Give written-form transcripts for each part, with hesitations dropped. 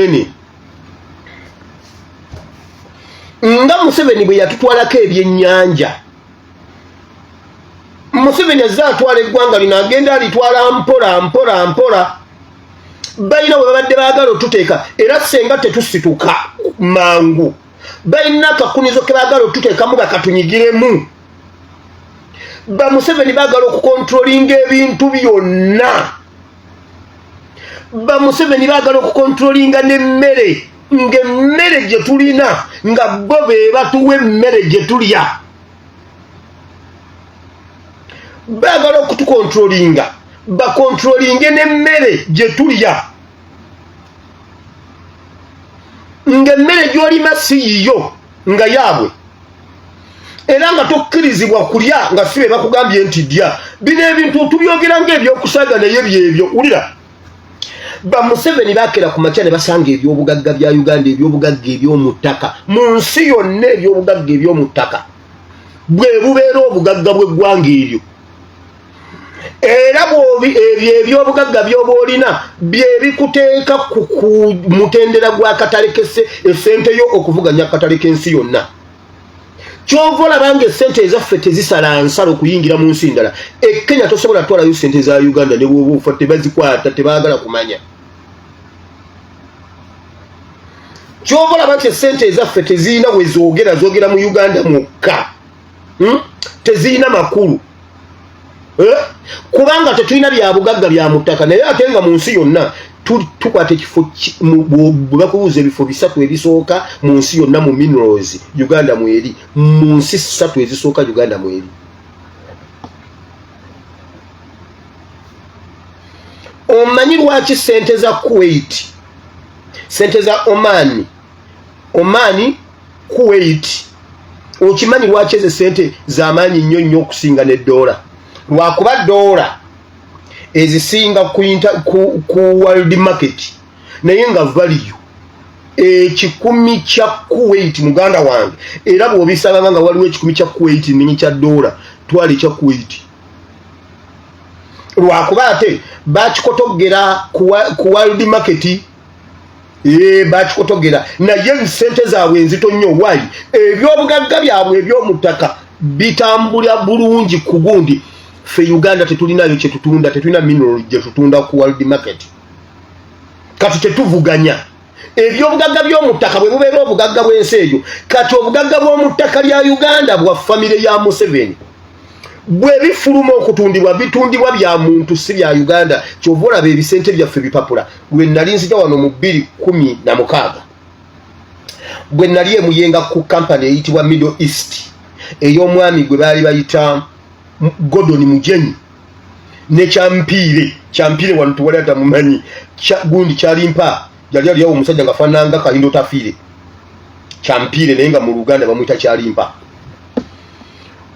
munene nga Museveni bwe yatutwalako ebyennyanja. Museveni azze atwala eggwanga lino, agenda alitwala mpola mpola mpola. Balina we babadde baagala otuteeka, era senga tetusituka mangu, balina akakunizo ke baagala otuteekamu bakatunyigiremu. Ba Museveni baagala okukontrolinga ebintu byonna. Ba Museveni baagala okukontrolinga n'emmere, ng'emmere gye tulina nga bo be batuwa emmere gye tulya. Baagala okutukontrolinga, bakontrolinge n'emmere gye tulya, ng'emmere gy'olima si yiyo, nga yaabwe, era nga tokkirizibwa kulya nga si be bakugambye nti dya. Bino ebintu tubyogera ng'ebyokusaaga, naye byebyo. Wulira, ba Museveni bakera ku makya ne basanga ebyobugagga bya Uganda, ebyobugagga eby'omu ttaka mu nsi yonna. Ebyobugagga eby'omu ttaka bwe bubeera obugagga bw'eggwanga eryo, era ebyo ebyobugagga byoba olina byebikuteeka ku mutendera gw'akatale kese esente yo okuvuganya akatale k'ensi yonna. Kyova olaba nga esente ezaffe tezisala nsalo okuyingira mu nsi ndala. E Kenya tosobola twalayo sente za Uganda, ne bwoba ofa tebazikwata, tebaagala kumanya. Kyova olaba nti esente ezaffe tezirina wezoogera, zoogera mu Uganda mwokka, Tezirina makulu, eh? Kubanga tetulina byabugagga bya mu ttaka, naye ate nga mu nsi yonna tukwata ekifo. Bwe bakubuuza ebifo bisatu ebisooka mu nsi yonna mu minerals, Uganda mweri. Mu nsi ssatu ezisooka, Uganda mweri. Omanyi lwaki sente za Kuwait, sente za Oman, Oman, Kuwait, okimanyi lwaki ezo sente zamaanyi nnyo nnyo okusinga ne doola? Lwakuba doola ezisinga ku world market, naye nga value 100 kya Kuwait, muganda wange, era bw'obisanganga nga waliwo 100 kya Kuwait ninyi kya doola, twala ekya Kuwait, lwakuba ate bakikotogera ku world market. Bakikotogera, naye sente zaabwe enzito nnyo. Wayi ebyobugagga byabwe ebyomuttaka bitambula bulungi ku gundi. Ffe Uganda tetulinayo kyetutunda, tetulina mineral gye tutunda ku world market. Kati tetuvuganya. Ebyobugagga by'omuttaka bwe bubeera obugagga bw'ensi eyo. Kati obugagga bw'omuttaka lya Uganda bwa famire ya Museveni. Bwe bifuluma okutundibwa, bitundibwa bya muntu, si bya Uganda. Kyova olaba ebisente byaffe bipapula. Lwe nali nzija wano mu 2016, bwe nali emuyenga ku kampany eyitibwa Middle East ey'omwami gwe baali bayita Gordon Mujenyi ne Kyampiire. Kyampiire wano tewali atamumanyi. Gundi Kyalimpa yali aliawo, omusajja nga faananga Kahindo Tafiire. Kyampiire, naye nga mu Luganda bamuyita Kyalimpa.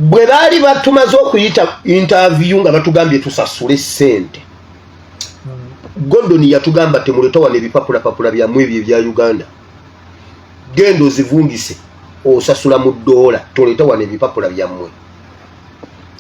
Bwe baali batumaze okuyita interview nga batugambye tusasule ssente, Gordon yatugamba, "Temuleta wano ebipapulapapula byammwe ebyo ebya Uganda. Genda ozivungise, osasula mu ddoola, toleeta wano ebipapula byammwe."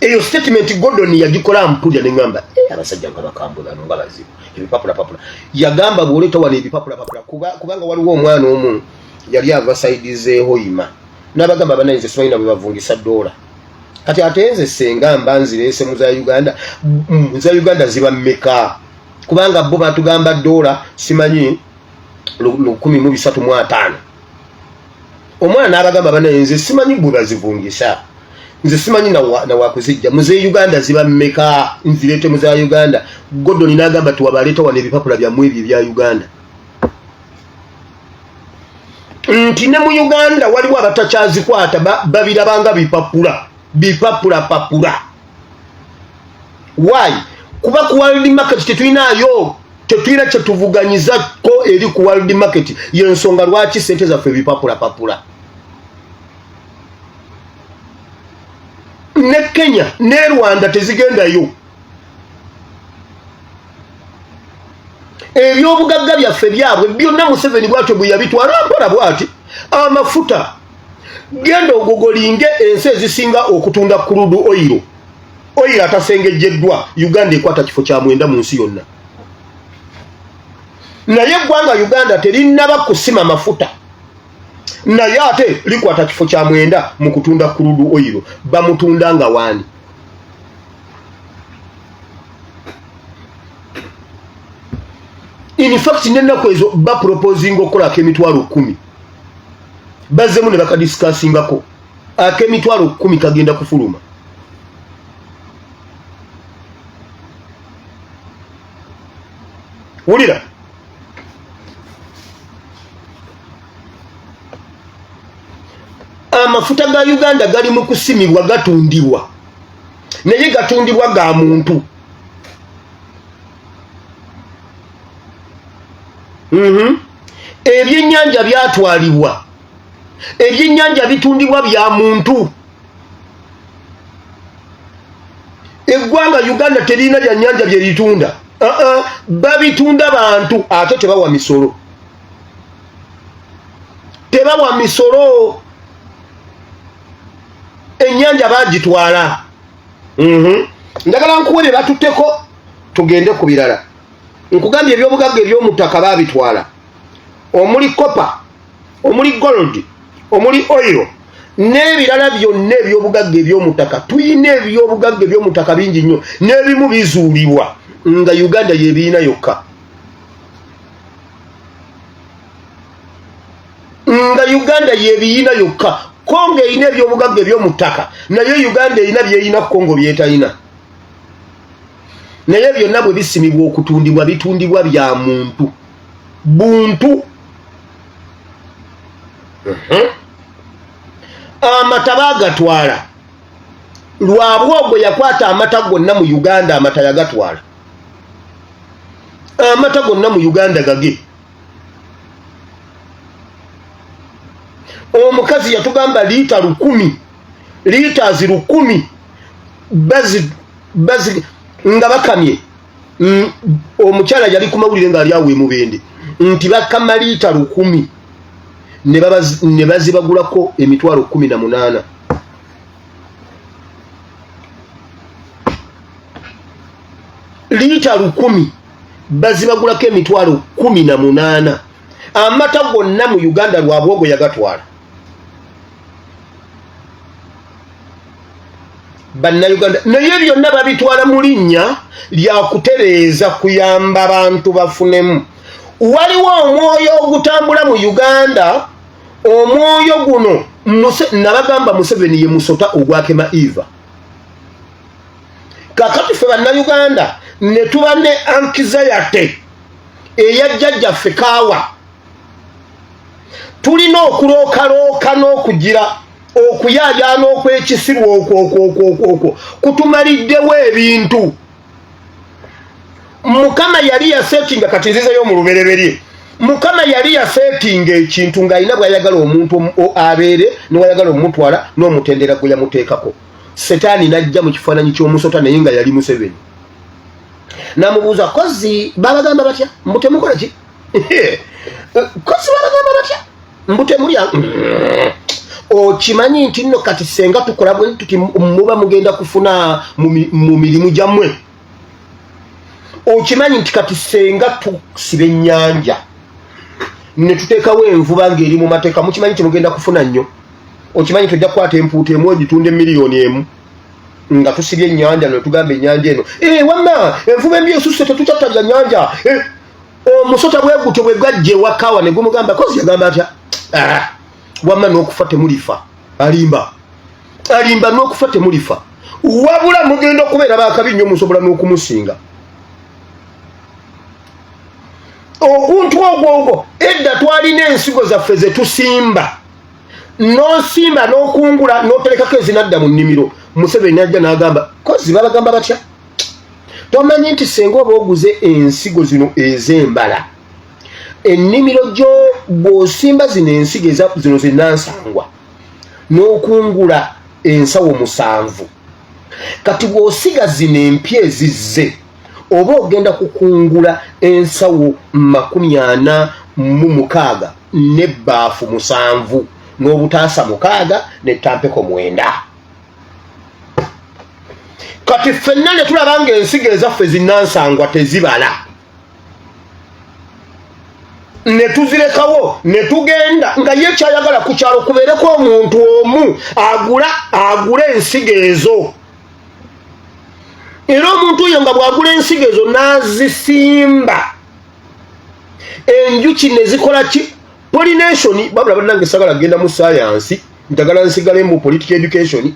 Eyo statement Gordon yagikola mpulya, neŋŋamba, eh, abasajja nga bakambwe bano, nga bazibu. Ebipapulapapula, yagamba, bw'oleeta wano ebipapulapapula, kubanga waliwo omwana omu yali ava side z'e Hoima, n'abagamba, "Banaye, nze simanyi na bwe bavungisa ddoola. Kati ate nze senga mba nzireese mu za Uganda, za Uganda ziba mmeka? Kubanga bo batugamba ddoola simanyi 1350." Omwana n'abagamba, "Banaye, nze simanyi bwe bazivungisa, nze simanyi nawakuzijja muze Uganda ziba mmeka, nzireete mu za Uganda." Gordon n'agamba, "Tiwabaleeta wano ebipapula byammwe ebyo ebya Uganda," nti ne mu Uganda waliwo abatakyazikwata, babirabanga bipapula bipapula papula. Why? Kuba ku world market tetulinayo, tetulina kyetuvuganyizako eri ku world market. Yensonga lwaki sente zaffe bipapula papula. Ne Kenya ne Rwanda tezigendayo. Ebyobugagga byaffe byabwe byonna. Museveni bwatyo bwe yabitwala mpola bwati. Amafuta, genda ogogolinge ensi ezisinga okutunda crude oil, oil atasengejjeddwa, Uganda ekwata kifo kya 9 mu nsi yonna. Naye eggwanga Uganda terinnaba kusima mafuta, naye ate likwata kifo kya mwenda mu kutunda crude oil. Bamutunda nga waani? In fact, n'ennaku ezo baproposinga okukola ak'emitwalo 10. Bazzemu ne bakadiscussingako, ak'emitwalo 10 kagenda kufuluma. Wulira, amafuta ga Uganda gali mu kusimibwa, gatundibwa, naye gatundibwa ga muntu. Ebyennyanja byatwalibwa, ebyennyanja bitundibwa bya muntu. Eggwanga Uganda terina byannyanja byeritunda. Uh-uh. Babitunda bantu, ate tebawa misolo, tebawa misolo. Ennyanja bagitwala. Njagala nkuwe bye batutteko, tugende ku birala. Nkugambye, ebyobugagga ebyomutaka babitwala, omuli copper, omuli gold, omuli oil n'ebirala byonna. Ebyobugagga ebyomutaka, tuyina ebyobugagga ebyomutaka bingi nnyo, n'ebimu bizuulibwa nga Uganda yebiina yokka, nga Uganda yebiyina yokka. Kongo erina ebyobugagga ebyomutaka, naye Uganda erina byerina Kongo byetalina. Naye byonna bwe bisimibwa okutundibwa, bitundibwa bya muntu buntu. Amata bagatwala. Lwabwogwe yakwata amata gonna mu Uganda, amata yagatwala, amata gonna mu Uganda gage. Omukazi yatugamba liita 1000, litres 1000 bazi bazi nga bakamye. Omukyala yali ku mawulire ng'ali awo emubende nti bakama liita 1000 ne bazibagulako emitwalo 18. Liita 1000 bazibagulako emitwalo 18. Amata gonna mu Uganda Lwabwogo yagatwala. Bannayuganda, naye byonna babitwala mu linnya lya kutereeza, kuyamba bantu bafunemu. Waliwo omwoyo ogutambula mu Uganda. Omwoyo guno, nabagamba, Museveni ye musota ogwakema Eva. Kakati ffe Bannayuganda ne tuba ne anxiety eyajjajjaffe Kaawa. Tulina okulookalooka n'okugira okuyaayaana okw'ekisiru okwo okwo okwo okwo okwo kutumaliddewo ebintu Mukama yali yasetinga. Kati nzizeyo mu lubereberye. Mukama yali yasetinga ekintu ng'alina bw'ayagala omuntu abeere, newayagala omutwala n'omutendera gwe yamuteekako. Setaani n'ajja mu kifaananyi ky'omusota, naye nga yali Museveni, namubuuza, "Kozi babagamba batya mbu temukola ki? Kozi babagamba batya mbu temulya? Okimanyi nti nno kati senga tukola bwe tuti muba mugenda kufuna mu mirimu gyammwe? Okimanyi nti kati senga tusiba ennyanja ne tuteekawo envuba ng'eri mu mateeka, mukimanyi nti mugenda kufuna nnyo? Okimanyi tojja kukwata empuuta emu ogitunda emiliyoni 1 nga tusibye ennyanja ne tugamba ennyanja eno, eh, wamma envuba embi esusse, tetukyattalya nnyanja?" Eh, omusota bwe gutyo bwe gwajja ewakawa ne gumugamba, "Kozi yagamba atya?" "Ah, wamma n'okufa temulifa." Alimba, alimba. "N'okufa temulifa, wabula mugenda okubeera bakabi nnyo, musobola n'okumusinga." Oguntu ogwo ogwo edda twalina ensigo zaffe ze tusimba, n'osimba n'okungula n'oterekako ezinadda mu nnimiro. Museveni najja n'agamba, "Kozi babagamba batya? Tomanyi nti senga oba oguze ensigo zino ez'embala, ennimiro gyo bw'osimba zino ensigo zino zenansangwa n'okungula ensawo 7, kati bw'osiga zino empya ezizze oba ogenda kukungula ensawo 46 n'ebbaafu 7 n'obutaasa 6 n'ettampeko 9." Kati ffenna ne tulaba ng'ensigo ezaffe zinansangwa tezibala. Ne tuzirekawo ne tugenda, nga ye kyayagala ku kyalo kubeereko omuntu omu agula ensigo ezo. Era omuntu oyo nga bw'agula ensigo ezo n'azisimba, enjuki ne zikola ki? Pollination. Babula bannange, sagala genda mu sayansi, njagala nsigale mu political education.